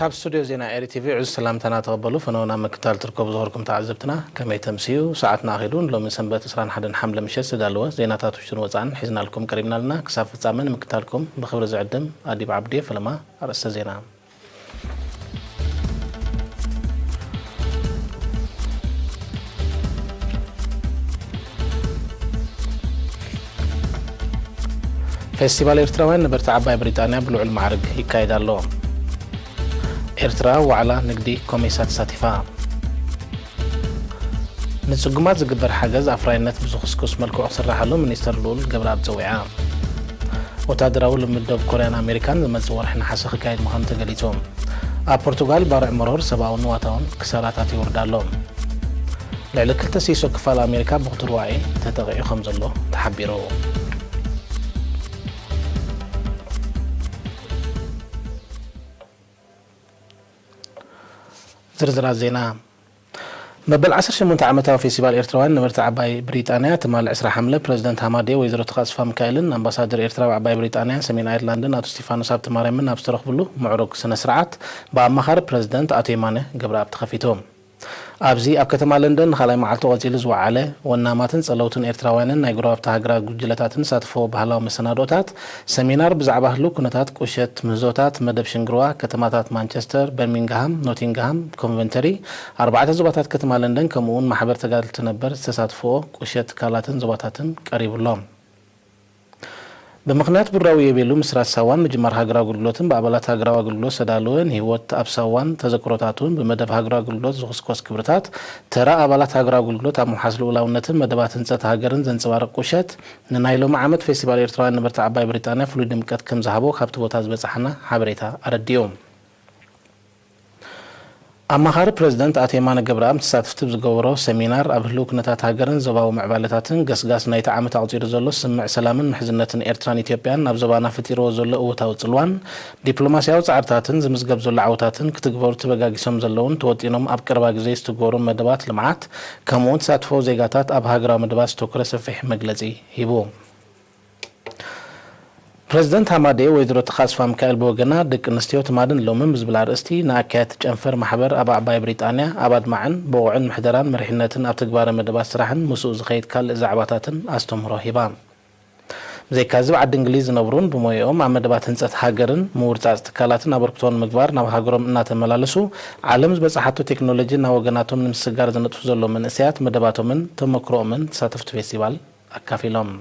ካብ ስቱድዮ ዜና ኤሪ ቲቪ ዕዙዝ ሰላምታና ተቐበሉ። ፈነወ ናብ ምክታል ትርከቡ ዝኸርኩም ተዓዘብትና ከመይ ተምስዩ? ሰዓትና ኣኺሉ ንሎሚ ሰንበት ዕስራን ሓደን ሓምለ ምሸት ዝተዳለወ ዜናታት ውሽጥን ወጻእን ሒዝናልኩም ቀሪብና ኣለና። ክሳብ ፍጻመ ንምክታልኩም ብኽብሪ ዝዕድም ኣዲብ ዓብድየ። ፈለማ ኣርእስተ ዜና። ፌስቲቫል ኤርትራውያን ነበርቲ ዓባይ ብሪጣንያ ብልዑል ማዕርግ ይካየድ ኣሎ። ኤርትራ ዋዕላ ንግዲ ኮሜሳ ተሳቲፋ። ንጽጉማት ዝግበር ሓገዝ ኣፍራይነት ብዝኹስኩስ መልክዑ ክስራሓሉ ሚኒስተር ልኡል ገብረኣብ ጸዊዓ። ወታደራዊ ልምምድ ደቡብ ኮርያን ኣሜሪካን ዝመጽእ ወርሒ ነሓሰ ክካየድ ምዃኑ ተገሊጹ። ኣብ ፖርቱጋል ባርዕ መሮር ሰብኣውን ንዋታውን ክሳራታት ይወርድ ኣሎ። ልዕሊ ክልተ ሲሶ ክፋል ኣሜሪካ ብኽቱር ዋዒ ተጠቒዑ ከም ዘሎ ተሓቢሩ። ዝርዝራት ዜና። መበል ዓሰርተ ሸሞንተ ዓመታዊ ፌስቲቫል ኤርትራውያን ነበርቲ ዓባይ ብሪጣንያ ትማሊ ዕስራ ሓምለ ፕረዚደንት ሃማዴ ወይዘሮ ተኻስፋ ሚካኤልን ኣምባሳደር ኤርትራ ኣብ ዓባይ ብሪጣንያን ሰሜን ኣየርላንድን ኣቶ ስቲፋኖስ ሃብተማርያምን ኣብ ዝተረኽብሉ ምዕሩግ ስነ ስርዓት ብኣማኻሪ ፕረዚደንት ኣቶ የማነ ገብረኣብ ተኸፊቱ። ኣብዚ ኣብ ከተማ ለንደን ንኻልኣይ መዓልቱ ቀጺሉ ዝወዓለ ወናማትን ጸለውትን ኤርትራውያንን ናይ ጎረባብቲ ሃገራት ጉጅለታትን ዝሳተፍዎ ባህላዊ መሰናድኦታት፣ ሰሚናር ብዛዕባ ህሉው ኩነታት፣ ቁሸት፣ ምህዞታት፣ መደብ ሽንግርዋ፣ ከተማታት ማንቸስተር፣ በርሚንግሃም፣ ኖቲንግሃም፣ ኮንቨንተሪ፣ ኣርባዕተ ዞባታት ከተማ ለንደን፣ ከምኡ'ውን ማሕበር ተጋደልቲ ነበር ዝተሳትፍዎ ቁሸት ትካላትን ዞባታትን ቀሪቡ ኣሎ። ብምኽንያት ብራዊ የቤሉ ምስራት ሳዋን ምጅማር ሃገራዊ ኣገልግሎትን ብኣባላት ሃገራዊ ኣገልግሎት ዝተዳለወ ንህይወት ኣብ ሳዋን ተዘክሮታቱን ብመደብ ሃገራዊ ኣገልግሎት ዝኹስኮስ ክብርታት ተራ ኣባላት ሃገራዊ ኣገልግሎት ኣብ ምውሓስ ልኡላውነትን መደባት ህንጸት ሃገርን ዘንጸባርቕ ቁሸት ንናይ ሎሚ ዓመት ፌስቲቫል ኤርትራውያን ነበርቲ ዓባይ ብሪጣንያ ፍሉይ ድምቀት ከም ዝሃቦ ካብቲ ቦታ ዝበጻሓና ሓበሬታ ኣረዲኡ። ኣማኻሪ ፕረዚደንት ኣቶ የማነ ገብረኣብ ምስ ተሳተፍቲ ብዝገበሮ ሰሚናር፣ ኣብ ህልው ኩነታት ሃገርን ዞባዊ ምዕባለታትን ገስጋስ ናይቲ ዓመት ኣቑጺሩ ዘሎ ስምምዕ ሰላምን ምሕዝነትን ኤርትራን ኢትዮጵያን ናብ ዞባና ፈጢርዎ ዘሎ እወታዊ ጽልዋን ዲፕሎማስያዊ ጻዕርታትን ዝምዝገብ ዘሎ ዓወታትን ክትግበሩ ተበጋጊሶም ዘለውን ተወጢኖም ኣብ ቀረባ ግዜ ዝትግበሩ መደባት ልምዓት ከምኡ'ውን ተሳትፎ ዜጋታት ኣብ ሃገራዊ መደባት ዝተኮረ ሰፊሕ መግለጺ ሂቡ። ፕረዚደንት ሃማዴ ወይዘሮ ተኻስፋ ሚካኤል ብወገና፣ ደቂ ኣንስትዮ ትማልን ሎምን ብዝብል ኣርእስቲ ንኣካየድቲ ጨንፈር ማሕበር ኣብ ዓባይ ብሪጣንያ ኣብ ኣድማዕን ብቑዕን ምሕደራን መሪሕነትን ኣብ ተግባረ መደባት ስራሕን ምስኡ ዝኸይድ ካልእ ዛዕባታትን ኣስተምህሮ ሂባ። ብዘይካዚ፣ ኣብ ዓዲ እንግሊዝ ዝነብሩን ብሞያኦም ኣብ መደባት ህንጸት ሃገርን ምውርጻጽ ትካላትን ኣበርክቶ ንምግባር ናብ ሃገሮም እናተመላለሱ ዓለም ዝበጻሓቶ ቴክኖሎጂ ናብ ወገናቶም ንምስግጋር ዝነጥፉ ዘለዉ መንእሰያት መደባቶምን ተመክሮኦምን ተሳተፍቲ ፌስቲቫል ኣካፊሎም።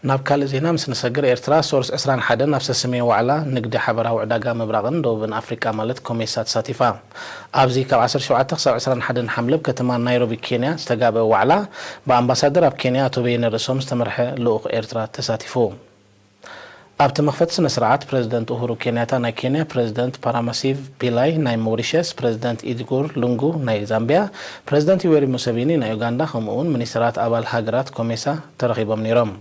ናብ ካልእ ዜና ምስ ንሰግር፣ ኤርትራ ሶርስ ዕስራን ሓደን ኣብ ሰስሜ ዋዕላ ንግዲ ሓበራዊ ዕዳጋ ምብራቕን ደቡብን ኣፍሪቃ ማለት ኮሜሳ ተሳቲፋ። ኣብዚ ካብ ዓሰርተ ሸውዓተ ክሳብ ዕስራን ሓደን ሓምለ ኣብ ከተማ ናይሮቢ ኬንያ ዝተጋበአ ዋዕላ ብኣምባሳደር ኣብ ኬንያ ኣቶ በየነ ርእሶም ዝተመርሐ ልኡኽ ኤርትራ ተሳቲፉ። ኣብቲ መኽፈቲ ስነ ስርዓት ፕረዚደንት ኡሁሩ ኬንያታ ናይ ኬንያ፣ ፕረዚደንት ፓራማሲቭ ፒላይ ናይ ሞሪሸስ፣ ፕረዚደንት ኢድጉር ሉንጉ ናይ ዛምቢያ፣ ፕረዚደንት ዩዌሪ ሙሰቪኒ ናይ ኡጋንዳ ከምኡ'ውን ሚኒስተራት ኣባል ሃገራት ኮሜሳ ተረኺቦም ነይሮም።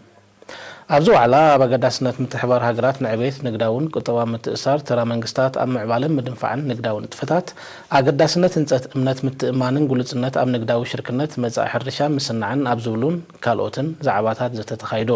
ኣብዚ ዋዕላ ኣብ ኣገዳስነት ምትሕብባር ሃገራት ንዕቤት ንግዳውን ቁጠባዊ ምትእስሳር፣ ተራ መንግስታት ኣብ ምዕባለን ምድንፋዕን ንግዳዊ ንጥፈታት፣ ኣገዳስነት ህንጸት እምነት ምትእምማንን ግሉጽነት ኣብ ንግዳዊ ሽርክነት፣ መጻኢ ሕርሻን ምስናዕን ኣብ ዝብሉን ካልኦትን ዛዕባታት ዘተ ተኻይዱ።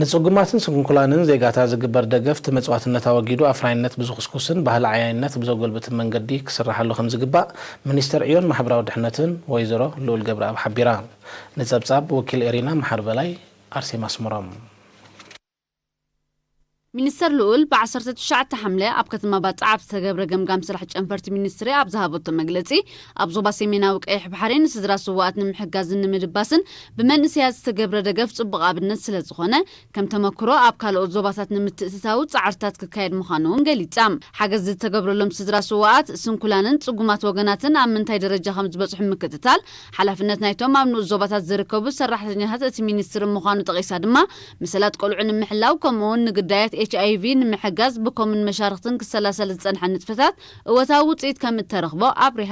ንጽጉማትን ስንኩላንን ዜጋታት ዝግበር ደገፍ ተመጽዋትነት ኣወጊዱ ኣፍራይነት ብዝኹስኩስን ባህሊ ዓያይነት ብዘጎልብትን መንገዲ ክስርሓሉ ከም ዝግባእ ሚኒስተር ዕዮን ማሕበራዊ ድሕነትን ወይዘሮ ልኡል ገብረኣብ ሓቢራ። ንጸብጻብ ወኪል ኤሪና መሓር በላይ፣ ኣርሴማ ኣስመሮም። ሚኒስተር ልኡል ብ ዓሰርተ ትሽዓተ ሓምለ ኣብ ከተማ ባጽዕ ኣብ ዝተገብረ ገምጋም ስራሕ ጨንፈርቲ ሚኒስትሪ ኣብ ዝሃበቶ መግለጺ፣ ኣብ ዞባ ሰሜናዊ ቀይሕ ባሕሪ ንስድራ ስውኣት ንምሕጋዝን ንምድባስን ብመንእሰያት ዝተገብረ ደገፍ ጽቡቕ ኣብነት ስለ ዝኾነ፣ ከም ተመክሮ ኣብ ካልኦት ዞባታት ንምትእትታው ጻዕርታት ክካየድ ምዃኑ እውን ገሊጻ። ሓገዝ ዝተገብረሎም ስድራ ስውኣት፣ ስንኩላንን ጽጉማት ወገናትን ኣብ ምንታይ ደረጃ ከም ዝበጽሑ ምክትታል ሓላፍነት ናይቶም ኣብ ንኡስ ዞባታት ዝርከቡ ሰራሕተኛታት እቲ ሚኒስትሪ ምዃኑ ጠቒሳ ድማ፣ መሰላት ቆልዑ ንምሕላው ከምኡ እውን ንግዳያት ኤች ኣይ ቪ ንምሕጋዝ ብኮምን መሻርኽትን ክሰላሰል ዝጸንሐ ንጥፈታት እወታዊ ውጽኢት ከም እተረኽቦ ኣብሪሃ።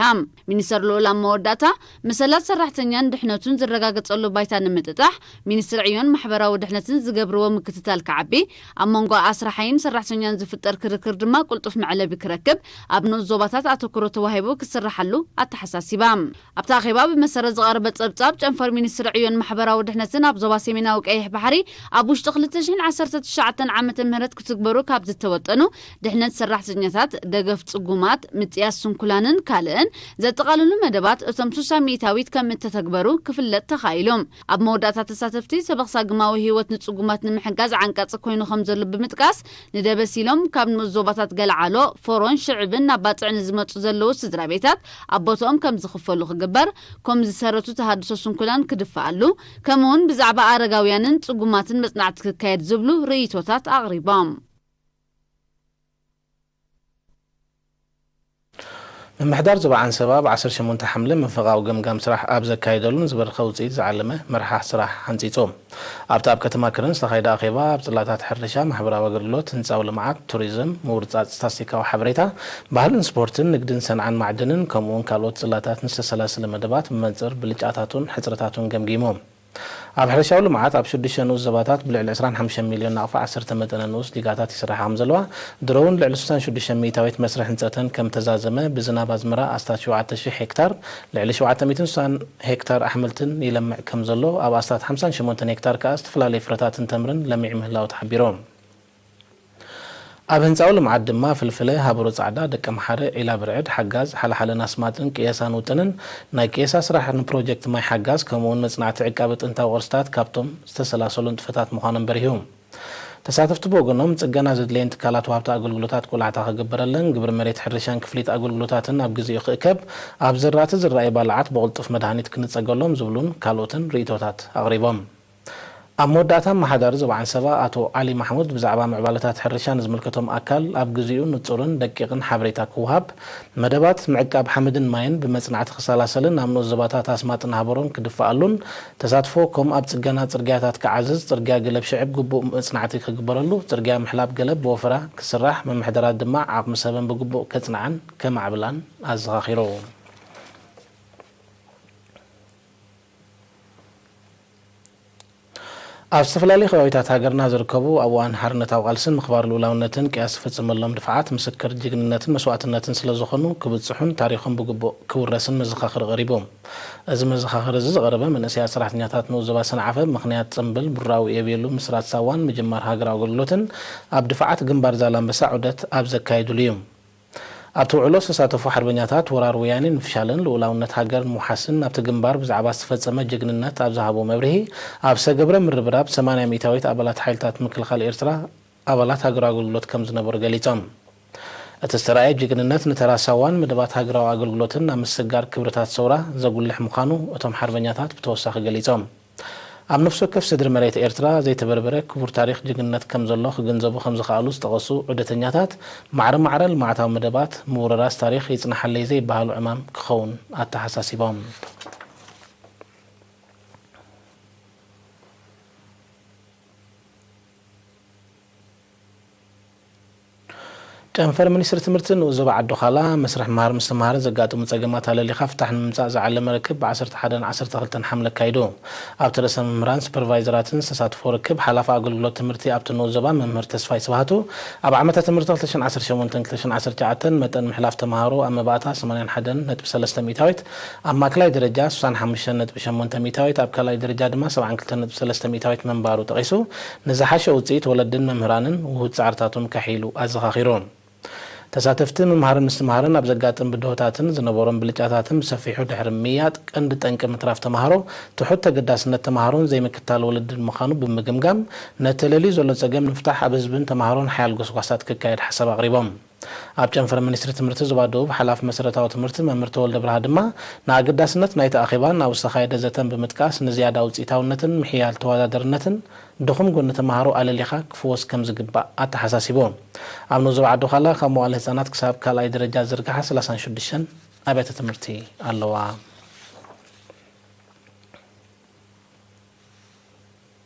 ሚኒስተር ልኡል ኣብ መወዳእታ፣ መሰላት ሰራሕተኛን ድሕነቱን ዝረጋገጸሉ ባይታ ንምጥጣሕ፣ ሚኒስትሪ ዕዮን ማሕበራዊ ድሕነትን ዝገብርዎ ምክትታል ክዓቢ፣ ኣብ መንጎ ኣስራሓይን ሰራሕተኛን ዝፍጠር ክርክር ድማ ቅልጡፍ መዕለቢ ክረክብ፣ ኣብ ንኡስ ዞባታት ኣተኩሮ ተዋሂቡ ክስራሓሉ ኣተሓሳሲባ። ኣብቲ ኣኼባ ብመሰረት ዝቐረበ ጸብጻብ ጨንፈር ሚኒስትሪ ዕዮን ማሕበራዊ ድሕነትን ኣብ ዞባ ሰሜናዊ ቀይሕ ባሕሪ ኣብ ውሽጢ ክልተ ሽሕን ዓሰርተ ትሽዓተን ዓመተ ምህረት ክትግበሩ ካብ ዝተወጠኑ ድሕነት ሰራሕተኛታት፣ ደገፍ ጽጉማት፣ ምጽያስ ስንኩላንን ካልእን ዘጠቓልሉ መደባት እቶም ስሳ ሚእታዊት ከም እተተግበሩ ክፍለጥ ተኻኢሉ። ኣብ መወዳእታ ተሳተፍቲ ሰበኽ ሳግማዊ ህይወት ንጽጉማት ንምሕጋዝ ዓንቃጺ ኮይኑ ከም ዘሎ ብምጥቃስ፣ ንደበስ ኢሎም ካብ ንኡስ ዞባታት ገለዓሎ፣ ፎሮን ሽዕብን ናብ ባጽዕ ንዝመጹ ዘለዉ ስድራ ቤታት ኣብ ቦትኦም ከም ዝኽፈሉ ክግበር፣ ኮም ዝሰረቱ ተሃድሶ ስንኩላን ክድፈኣሉ፣ ከምኡውን ብዛዕባ ኣረጋውያንን ጽጉማትን መጽናዕቲ ክካየድ ዝብሉ ርእይቶታት ኣቕሪቦም። ምምሕዳር ዞባ ዓንሰባ ብ ዓሰርተ ሸሞንተ ሓምለ መንፈቓዊ ገምጋም ስራሕ ኣብ ዘካየደሉን ዝበረኸ ውፅኢት ዝዓለመ መርሓ ስራሕ ሓንፂፁ። ኣብቲ ኣብ ከተማ ክረን ዝተኻየደ ኣኼባ ኣብ ፅላታት ሕርሻ፣ ማሕበራዊ ኣገልግሎት፣ ህንፃዊ ልምዓት፣ ቱሪዝም፣ ምውርፃፅ ስታስቲካዊ ሓበሬታ፣ ባህልን ስፖርትን፣ ንግድን ሰንዓን ማዕድንን ከምኡ እውን ካልኦት ፅላታት ንዝተሰላሰለ መደባት ብመንፅር ብልጫታቱን ሕፅረታቱን ገምጊሙ። ኣብ ሕርሻዊ ልምዓት ኣብ ሽዱሽተ ንኡስ ዞባታት ብልዕሊ ዕስራን ሓሙሽተን ሚልዮን ናቕፋ ዓሰርተ መጠነ ንኡስ ዲጋታት ይስራሓ ከም ዘለዋ፣ ድሮ እውን ልዕሊ ስሳን ሽዱሽተ ሚእታዊት መስርሕ ህንፀተን ከም ተዛዘመ፣ ብዝናብ ኣዝመራ ኣስታት ሸውዓተ ሽሕ ሄክታር ልዕሊ ሸውዓተ ሚእትን ስሳን ሄክታር ኣሕምልትን ይለምዕ ከም ዘሎ፣ ኣብ ኣስታት ሓምሳን ሸሞንተን ሄክታር ከኣ ዝተፈላለዩ ፍረታትን ተምርን ለሚዑ ምህላው ተሓቢሩ። ኣብ ህንፃዊ ልምዓት ድማ ፍልፍለ፣ ሃበሮ ፃዕዳ፣ ደቀምሓረ፣ ዒላ ብርዕድ፣ ሓጋዝ፣ ሓለሓለን ኣስማጥን ቅየሳን ውጥንን ናይ ቅየሳ ስራሕ ንፕሮጀክት ማይ ሓጋዝ ከምኡውን መፅናዕቲ ዕቃበ ጥንታዊ ቅርስታት ካብቶም ዝተሰላሰሉ ንጥፈታት ምዃኖም በሪሁ። ተሳተፍቲ ብወገኖም፣ ፅገና ዘድልየን ትካላት ወሃብቲ ኣገልግሎታት ቆላሕታ ክግበረለን፣ ግብሪ መሬት ሕርሻን ክፍሊት ኣገልግሎታትን ኣብ ግዚኡ ክእከብ፣ ኣብ ዘራእቲ ዝረኣዩ ባልዓት ብቕልጡፍ መድሃኒት ክንፀገሎም ዝብሉን ካልኦትን ርእይቶታት ኣቕሪቦም። ኣብ መወዳእታ፣ ኣመሓዳሪ ዞባ ዓንሰባ ኣቶ ዓሊ ማሕሙድ ብዛዕባ ምዕባለታት ሕርሻ ንዝምልከቶም ኣካል ኣብ ግዚኡ ንጹርን ደቂቕን ሓበሬታ ክወሃብ፣ መደባት ምዕቃብ ሓመድን ማይን ብመጽናዕቲ ክሰላሰልን ኣብ ንኡስ ዞባታት ኣስማጥን ሃበሮን ክድፈኣሉን፣ ተሳትፎ ኮም ኣብ ጽገና ጽርግያታት ክዓዝዝ፣ ጽርግያ ገለብ ሽዕብ ግቡእ መጽናዕቲ ክግበረሉ፣ ጽርግያ ምሕላብ ገለብ ብወፈራ ክስራሕ፣ መምሕደራት ድማ ዓቕሚ ሰበን ብግቡእ ከጽንዓን ከማዕብላን ኣዘኻኺሩ። ኣብ ዝተፈላለዩ ከባቢታት ሃገርና ዝርከቡ ኣብ እዋን ሓርነታዊ ቃልስን ምኽባር ልኡላውነትን ቅያስ ዝፍጽመሎም ድፍዓት ምስክር ጅግንነትን መስዋእትነትን ስለ ዝኾኑ ክብጽሑን ታሪኾም ብግቡእ ክውረስን መዘኻኽሪ ቀሪቡ። እዚ መዘኻኽሪ እዚ ዝቐረበ መንእሰያት ሰራሕተኛታት ንኡስ ዞባ ሰንዓፈ ብምኽንያት ጽምብል ብራዊ የብየሉ ምስራት ሳዋን ምጅማር ሃገራዊ ኣገልግሎትን ኣብ ድፍዓት ግንባር ዛላምበሳ ዑደት ኣብ ዘካየዱሉ እዩ። ኣብቲ ውዕሎ ዝተሳተፉ ሓርበኛታት ወራር ወያኔ ንምፍሻልን ልኡላውነት ሃገር ንምውሓስን ናብቲ ግንባር ብዛዕባ ዝተፈጸመ ጅግንነት ኣብ ዝሃብዎ መብርሂ፣ ኣብ ዝተገብረ ምርብራብ ሰማንያ ሚእታዊት ኣባላት ሓይልታት ምክልኻል ኤርትራ ኣባላት ሃገራዊ ኣገልግሎት ከም ዝነበሩ ገሊጾም። እቲ ዝተራእየ ጅግንነት ንተራ ሳዋን መደባት ሃገራዊ ኣገልግሎትን ኣብ ምስግጋር ክብርታት ሰውራ ዘጉልሕ ምዃኑ እቶም ሓርበኛታት ብተወሳኺ ገሊጾም። ኣብ ነፍሲ ወከፍ ስድሪ መሬት ኤርትራ ዘይተበርበረ ክቡር ታሪኽ ጅግንነት ከም ዘሎ ክግንዘቡ ከም ዝኸኣሉ ዝጠቐሱ ዑደተኛታት፣ ማዕረ ማዕረ ልምዓታዊ መደባት ምውርራስ ታሪኽ ይጽናሓለይ ዘይበሃሉ ዕማም ክኸውን ኣተሓሳሲቦም። ጨንፈር ሚኒስትሪ ትምህርቲ ንኡስ ዞባ ዓዲ ዃላ፣ መስርሕ ምሃር ምስትምሃርን ዘጋጥሙ ጸገማት ኣለሊኻ ፍታሕ ንምምጻእ ዝዓለመ ርክብ ብ ዓሰርተ ሓደን ዓሰርተ ክልተን ሓምለ ኣካይዱ። ኣብቲ ርእሰ መምህራን ሱፐርቫይዘራትን ዝተሳትፎ ርክብ፣ ሓላፊ ኣገልግሎት ትምህርቲ ኣብቲ ንኡስ ዞባ መምህር ተስፋይ ስብሃቱ፣ ኣብ ዓመተ ትምህርቲ ክልተ ሽሕን ዓሰርተ ሸሞንተን ክልተ ሽሕን ዓሰርተ ትሽዓተን መጠን ምሕላፍ ተምሃሮ ኣብ መባእታ ሰማንያን ሓደን ነጥቢ ሰለስተ ሚእታዊት፣ ኣብ ማእከላይ ደረጃ ስሳን ሓሙሽተን ነጥቢ ሸሞንተ ሚእታዊት፣ ኣብ ካልኣይ ደረጃ ድማ ሰብዓን ክልተን ነጥቢ ሰለስተ ሚእታዊት ምንባሩ ጠቒሱ፣ ንዝሓሸ ውጽኢት ወለድን መምህራንን ውሁድ ጻዕርታቱን ከሕይሉ ኣዘኻኺሩ። ተሳተፍቲ፣ ምምሃርን ምስትምሃርን ኣብ ዘጋጥም ብድሆታትን ዝነበሮም ብልጫታትን ብሰፊሑ ድሕሪ ምምይያጥ፣ ቀንዲ ጠንቂ ምትራፍ ተምሃሮ፣ ትሑት ተገዳስነት ተምሃሮን ዘይምክታል ወለድን ምዃኑ ብምግምጋም፣ ነቲ ለልዩ ዘሎ ጸገም ንምፍታሕ ኣብ ህዝብን ተምሃሮን ሓያል ጎስጓሳት ክካየድ ሓሳብ ኣቕሪቦም። ኣብ ጨንፈር ሚኒስትሪ ትምህርቲ ዞባ ደቡብ ሓላፊ መሰረታዊ ትምህርቲ መምህር ተወልደ ብርሃ ድማ፣ ንኣገዳስነት ናይቲ ኣኼባን ኣብ ዝተኻየደ ዘተን ብምጥቃስ፣ ንዝያዳ ውጽኢታውነትን ምሕያል ተወዳዳርነትን ድኹም ጎኒ ተምሃሮ ኣለሊኻ ክፍወስ ከም ዝግባእ ኣተሓሳሲቡ። ኣብ ንኡስ ዞባ ዓዲ ዃላ ካብ መዋእለ ህጻናት ክሳብ ካልኣይ ደረጃ ዝዝርግሓ ሰላሳን ሽዱሽተን ኣብያተ ትምህርቲ ኣለዋ።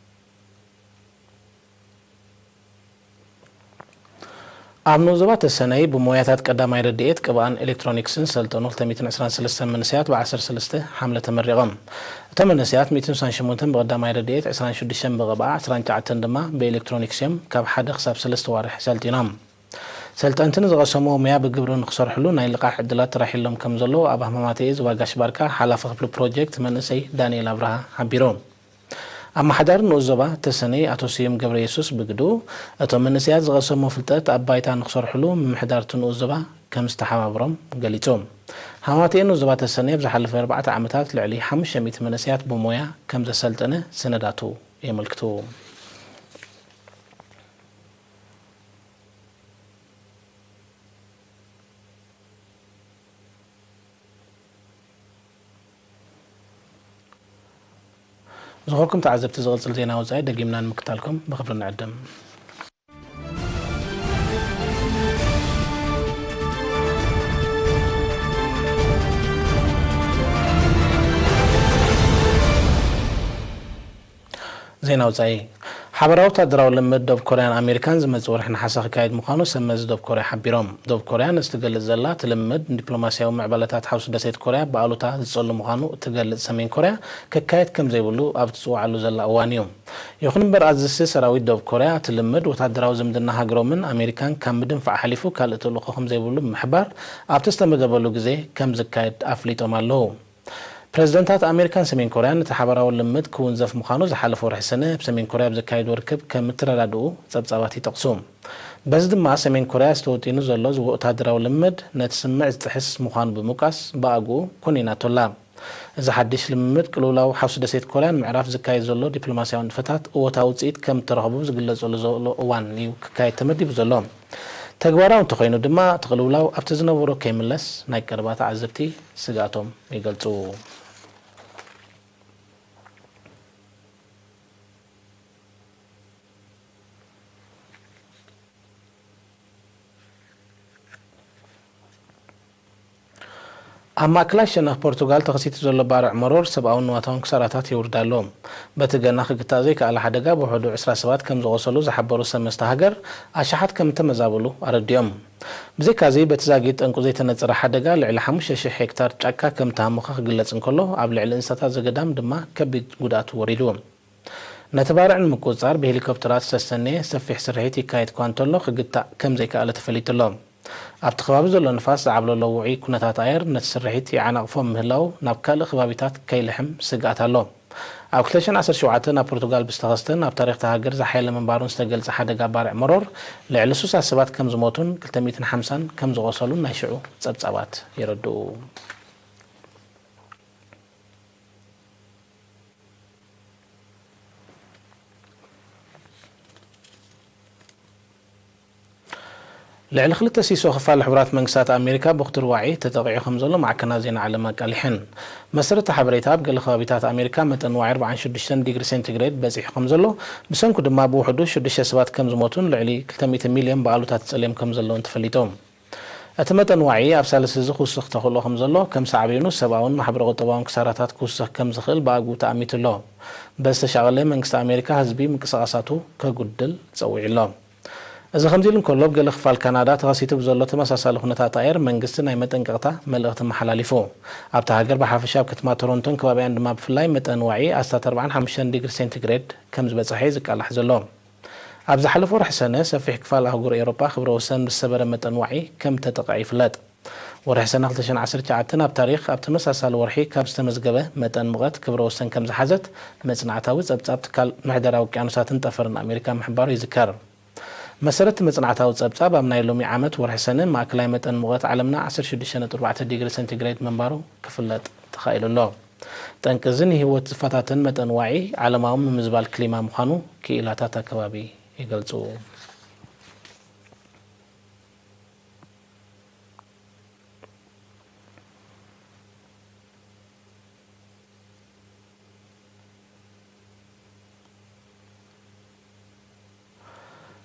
ኣብ ንኡስ ዞባ ተሰነይ ብሞያታት ቀዳማይ ረድኤት፣ ቅብኣን ኤሌክትሮኒክስን ዝሰልጠኑ ክልተ ሚእትን ዕስራን ሰለስተን መንእሰያት ብዓሰርተ ሰለስተ ሓምለ ተመሪቖም። እቶም መንእሰያት ሚእትን ስሳን ሸሞንተን ብቐዳማይ ረድኤት፣ ዕስራን ሽዱሽተን ብቕብኣ፣ ዕስራን ትሽዓተን ድማ ብኤሌክትሮኒክስ እዮም ካብ ሓደ ክሳብ ሰለስተ ዋርሕ ሰልጢኖም። ሰልጠንቲ ንዝቐሰምዎ ሞያ ብግብሪ ንክሰርሕሉ ናይ ልቓሕ ዕድላት ተራሒሎም ከም ዘለዉ ኣብ ሃማማተኤ ዞባ ጋሽ ባርካ ሓላፊ ክፍሊ ፕሮጀክት መንእሰይ ዳንኤል ኣብርሃ ሓቢሩ። ኣመሓዳሪ ንኡስ ዞባ ተሰነይ ኣቶ ስዩም ገብረየሱስ ብግድኡ፣ እቶም መንእሰያት ዝቐሰምዎ ፍልጠት ኣብ ባይታ ንክሰርሕሉ ምምሕዳር እቲ ንኡስ ዞባ ከም ዝተሓባብሮም ገሊጹ። ሃማማተኤ ንኡስ ዞባ ተሰነይ ኣብ ዝሓለፈ ኣርባዕተ ዓመታት ልዕሊ ሓሙሽተ ሚእቲ መንእሰያት ብሞያ ከም ዘሰልጠነ ሰነዳቱ የመልክቱ። ዝኾርኩም ተዓዘብቲ፣ ዝቕጽል ዜና ወጻኢ ደጊምና ንምክታልኩም ብኽብሪ ንዕድም። ዜና ወጻኢ። ሓበራዊ ወታደራዊ ልምድ ዶብ ኮርያን ኣሜሪካን ዝመጽእ ወርሒ ነሓሰ ክካየድ ምዃኑ ሰብ መዚ ዶብ ኮርያ ሓቢሮም። ዶብ ኮርያ ነዚ ትገልጽ ዘላ፣ እቲ ልምድ ንዲፕሎማስያዊ ምዕባለታት ሓውሲ ደሴት ኮርያ ብኣሉታ ዝጸሉ ምዃኑ እትገልጽ ሰሜን ኮርያ፣ ክካየድ ከም ዘይብሉ ኣብ ትጽውዓሉ ዘላ እዋን እዩ። ይኹን እምበር፣ ኣዘዝቲ ሰራዊት ዶብ ኮርያ፣ እቲ ልምድ ወታደራዊ ዝምድና ሃገሮምን ኣሜሪካን ካብ ምድንፋዕ ሓሊፉ ካልእ ተልእኾ ከም ዘይብሉ ብምሕባር፣ ኣብቲ ዝተመደበሉ ግዜ ከም ዝካየድ ኣፍሊጦም ኣለዉ። ፕረዚደንታት ኣሜሪካን ሰሜን ኮርያን እቲ ሓባራዊ ልምድ ክውንዘፍ ምዃኑ ዝሓለፈ ወርሒ ሰነ ኣብ ሰሜን ኮርያ ኣብ ዘካየድዎ ርክብ ከም እተረዳድኡ ጸብጻባት ይጠቕሱ። በዚ ድማ ሰሜን ኮርያ ዝተወጢኑ ዘሎ ዝወ-፣ ወታደራዊ ልምድ ነቲ ስምምዕ ዝጥሕስ ምዃኑ ብምውቃስ ብኣግኡ ኮኒናቶ ኣላ። እዚ ሓድሽ ልምምድ ቅልውላው ሓውሲ ደሴት ኮርያን ምዕራፍ ዝካየድ ዘሎ ዲፕሎማስያዊ ንጥፈታት እወታዊ ውጽኢት ከም እተረኽቡ ዝግለጸሉ ዘሎ እዋን እዩ ክካየድ ተመዲቡ ዘሎ። ተግባራዊ እንተኾይኑ ድማ እቲ ቅልውላው ኣብቲ ዝነበሮ ከይምለስ ናይ ቀረባ ተዓዘብቲ ስግኣቶም ይገልጹ። ኣብ ማእከላይ ሸነኽ ፖርቱጋል ተኸሲቱ ዘሎ ባርዕ መሮር ሰብኣውን ንዋታውን ክሳራታት የውርድ ኣሎ። በቲ ገና ክግታእ ዘይከኣለ ሓደጋ ብውሕዱ ዕስራ ሰባት ከም ዝቖሰሉ ዝሓበሩ ሰብ መስተ ሃገር፣ ኣሽሓት ከም እተመዛበሉ ኣረዲኦም። ብዘይካዚ፣ በቲ ዛጊት ጠንቁ ዘይተነጸረ ሓደጋ ልዕሊ ሓሙሽተ ሽሕ ሄክታር ጫካ ከም እተሃሞኸ ክግለጽ እንከሎ፣ ኣብ ልዕሊ እንስሳታት ዘገዳም ድማ ከቢድ ጉድኣት ወሪዱ። ነቲ ባርዕ ንምቁጽጻር ብሄሊኮፕተራት ዝተሰነየ ሰፊሕ ስርሒት ይካየድ እኳ እንተሎ፣ ክግታእ ከም ዘይከኣለ ተፈሊጡ ኣሎ። ኣብቲ ከባቢ ዘሎ ንፋስ ዝዓብለሎ ውዑይ ኩነታት ኣየር ነቲ ስርሒት ይዓናቕፎ ምህላው ናብ ካልእ ከባቢታት ከይልሕም ስግኣት ኣሎ። ኣብ ክልተ ሽሕን ዓሰርተ ሸውዓተን ኣብ ፖርቱጋል ብዝተኸስተን ኣብ ታሪኽ እታ ሃገር ዝሓየለ ምንባሩን ዝተገልጸ ሓደጋ ባርዕ መሮር ልዕሊ ስሳ ሰባት ከም ዝሞቱን ክልተ ሚእትን ሓምሳን ከም ዝቖሰሉን ናይ ሽዑ ጸብጻባት የረድኡ። ልዕሊ ክልተ ሲሶ ክፋል ሕቡራት መንግስታት ኣሜሪካ ብኽቱር ዋዒ ተጠቒዑ ከም ዘሎ ማዕከናት ዜና ዓለም ኣቃሊሐን። መሰረቲ ሓበሬታ፣ ኣብ ገለ ከባቢታት ኣሜሪካ መጠን ዋዒ ኣርባዓን ሽዱሽተን ዲግሪ ሴንቲግሬድ በጺሑ ከም ዘሎ፣ ብሰንኩ ድማ ብውሕዱ ሽዱሽተ ሰባት ከም ዝሞቱን ልዕሊ ክልተ ሚእቲ ሚልዮን ብኣሉታ ተጸልዮም ከም ዘለውን ተፈሊጡ። እቲ መጠን ዋዒ ኣብ ሳልስቲ እዚ ክውስኽ ተኽእሎ ከም ዘሎ፣ ከም ሳዕቤኑ ሰብኣውን ማሕበረ ቁጠባውን ክሳራታት ክውስኽ ከም ዝኽእል ብኣግኡ ተኣሚቱ ኣሎ። በዚ ዝተሻቐለ መንግስቲ ኣሜሪካ ህዝቢ ምንቅስቓሳቱ ከጉድል ጸዊዑ ኣሎ። እዚ ከምዚ ኢሉ እንከሎ፣ ኣብ ገለ ክፋል ካናዳ ተኸሲቱ ብዘሎ ተመሳሳሊ ኩነታት ኣየር መንግስቲ ናይ መጠንቀቕታ መልእኽቲ መሓላሊፉ። ኣብታ ሃገር ብሓፈሻ ኣብ ከተማ ቶሮንቶን ከባቢኣን ድማ ብፍላይ መጠን ዋዒ ኣስታት ኣርባዓን ሓሙሽተን ዲግሪ ሴንቲግሬድ ከም ዝበጽሐ እዩ ዝቃላሕ ዘሎ። ኣብ ዝሓለፈ ወርሒ ሰነ፣ ሰፊሕ ክፋል ኣህጉር ኤውሮጳ ክብረ ወሰን ብዝሰበረ መጠን ዋዒ ከም እተጠቕዐ ይፍለጥ። ወርሒ ሰነ ክልተ ሽሕን ዓሰርተ ትሽዓተን ኣብ ታሪኽ ኣብ ተመሳሳሊ ወርሒ ካብ ዝተመዝገበ መጠን ሙቐት ክብረ ወሰን ከም ዝሓዘት መጽናዕታዊ ጸብጻብ ትካል ምሕደራ ውቅያኖሳትን ጠፈርን ኣሜሪካ ምሕባሩ ይዝከር። መሰረት መጽናዕታዊ ጸብጻብ፣ ኣብ ናይ ሎሚ ዓመት ወርሒ ሰነ ማእከላይ መጠን ሙቐት ዓለምና ዓሰርተ ሽዱሽተ ነጥቢ ኣርባዕተ ዲግሪ ሴንቲግሬድ ምንባሩ ክፍለጥ ተኻኢሉ ኣሎ። ጠንቂ እዚ ንህይወት ዝፈታተን መጠን ዋዒ ዓለማዊ ምምዝባል ክሊማ ምዃኑ ክኢላታት ኣከባቢ ይገልጹ።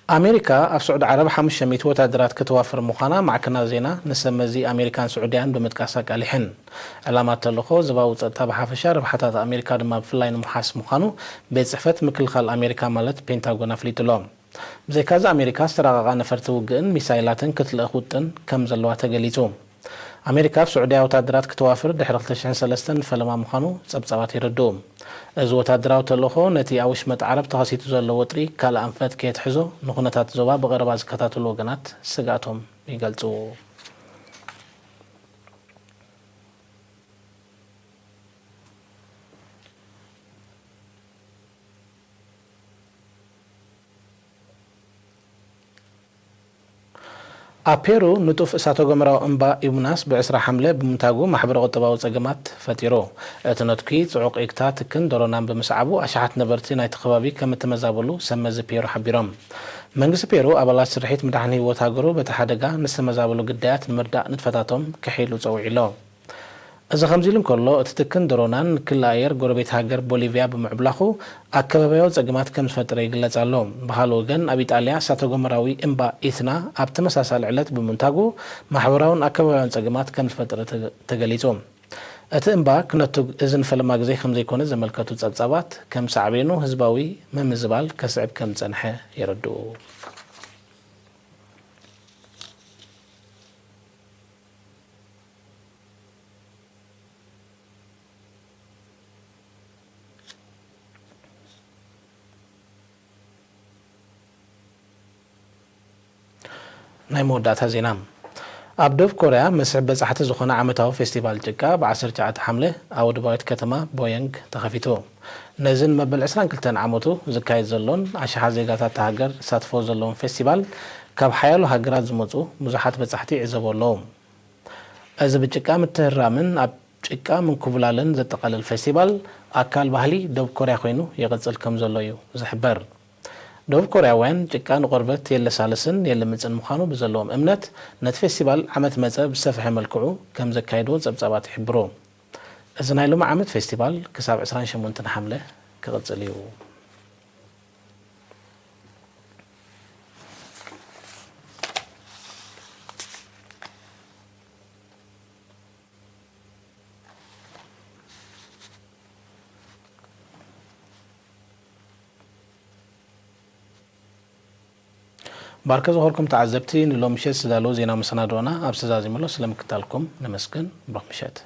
ኣሜሪካ ኣብ ስዑዲ ዓረብ ሓሙሽተ ሚእቲ ወታደራት ከተዋፍር ምዃና ማዕከናት ዜና ንሰብ መዚ ኣሜሪካን ስዑድያን ብምጥቃስ ኣቃሊሐን። ዕላማ ተልእኾ ዞባዊ ጸጥታ ብሓፈሻ፣ ረብሓታት ኣሜሪካ ድማ ብፍላይ ንምውሓስ ምዃኑ ቤት ጽሕፈት ምክልኻል ኣሜሪካ ማለት ፔንታጎን ኣፍሊጡ ኣሎ። ብዘይካዚ ኣሜሪካ ዝተራቐቓ ነፈርቲ ውግእን ሚሳይላትን ክትልእኽ ውጥን ከም ዘለዋ ተገሊጹ። ኣሜሪካ ኣብ ስዑድያ ወታደራት ክተዋፍር ድሕሪ ክልተ ሽሕን ሰለስተን ፈለማ ምዃኑ ጸብጻባት የረድኡ። እዚ ወታደራዊ ተልእኾ ነቲ ኣብ ወሽመጥ ዓረብ ተኸሲቱ ዘሎ ወጥሪ ካልእ ኣንፈት ከየትሕዞ ንኹነታት ዞባ ብቐረባ ዝከታተሉ ወገናት ስግኣቶም ይገልጹ። ኣብ ፔሩ ንጡፍ እሳተ ጎመራዊ እምባ ኢቡናስ ብዕስራ ሓምለ ብምንታጉ ማሕበረ ቁጠባዊ ጸገማት ፈጢሩ። እቲ ነትኲ ጽዑቕ ኢግታ ትክን ደሮናን ብምስዓቡ ኣሽሓት ነበርቲ ናይቲ ከባቢ ከም እተመዛበሉ ሰብ መዚ ፔሩ ሓቢሮም። መንግስቲ ፔሩ ኣባላት ስርሒት ምድሓን ህይወት ሃገሩ በቲ ሓደጋ ንዝተመዛበሉ ግዳያት ንምርዳእ ንጥፈታቶም ከሐይሉ ጸዊዑ ኣሎ። እዚ ከምዚ ኢሉ እንከሎ፣ እቲ ትክን ደሮናን ክሊ ኣየር ጎረቤት ሃገር ቦሊቪያ ብምዕብላኹ ኣከባብያዊ ጸገማት ከም ዝፈጠረ ይግለጽ ኣሎ። ብኻልእ ወገን፣ ኣብ ኢጣልያ እሳተ ጎመራዊ እምባ ኢትና ኣብ ተመሳሳሊ ዕለት ብምንታጉ ማሕበራውን ኣከባብያውን ጸገማት ከም ዝፈጠረ ተገ-፣ ተገሊጹ። እቲ እምባ ክነቱግ እዚ ንፈለማ ግዜ ከም ዘይኮነ ዘመልከቱ ጸብጻባት፣ ከም ሳዕቤኑ ህዝባዊ ምምዝባል ከስዕብ ከም ዝጸንሐ የረድኡ። ናይ መወዳእታ ዜና። ኣብ ደቡብ ኮርያ መስሕብ በጻሕቲ ዝኾነ ዓመታዊ ፌስቲቫል ጭቃ ብ ዓሰርተ ትሽዓተ ሓምለ ኣብ ደቡባዊት ከተማ ቦየንግ ተኸፊቱ። ነዚ ንመበል ዕስራን ክልተን ዓመቱ ዝካየድ ዘሎን ኣሽሓት ዜጋታት እታ ሃገር ዝሳተፎ ዘለውን ፌስቲቫል ካብ ሓያሎ ሃገራት ዝመጹ ብዙሓት በጻሕቲ ይዕዘቡ ኣለዉ። እዚ ብጭቃ ምትህራምን ኣብ ጭቃ ምንኩብላልን ዘጠቓልል ፌስቲቫል ኣካል ባህሊ ደቡብ ኮርያ ኮይኑ ይቕጽል ከም ዘሎ እዩ ዝሕበር። ደቡብ ኮርያውያን ጭቃ ንቆርበት የለሳልስን የልምጽን ምዃኑ ብዘለዎም እምነት፣ ነቲ ፌስቲቫል ዓመት መጸ ብዝሰፍሐ መልክዑ ከም ዘካይድዎ ጸብጻባት ይሕብሩ። እዚ ናይ ሎሚ ዓመት ፌስቲቫል ክሳብ ዕስራን ሸሞንተን ሓምለ ክቕጽል እዩ። ባርከ ዝኾርኩም ተዓዘብቲ፣ ንሎሚ ምሸት ዝተዳለወ ዜና መሰናድኦና ኣብዚ ተዛዚሙ ኣሎ። ስለምክታልኩም ነመስግን። ብሩኽ ምሸት።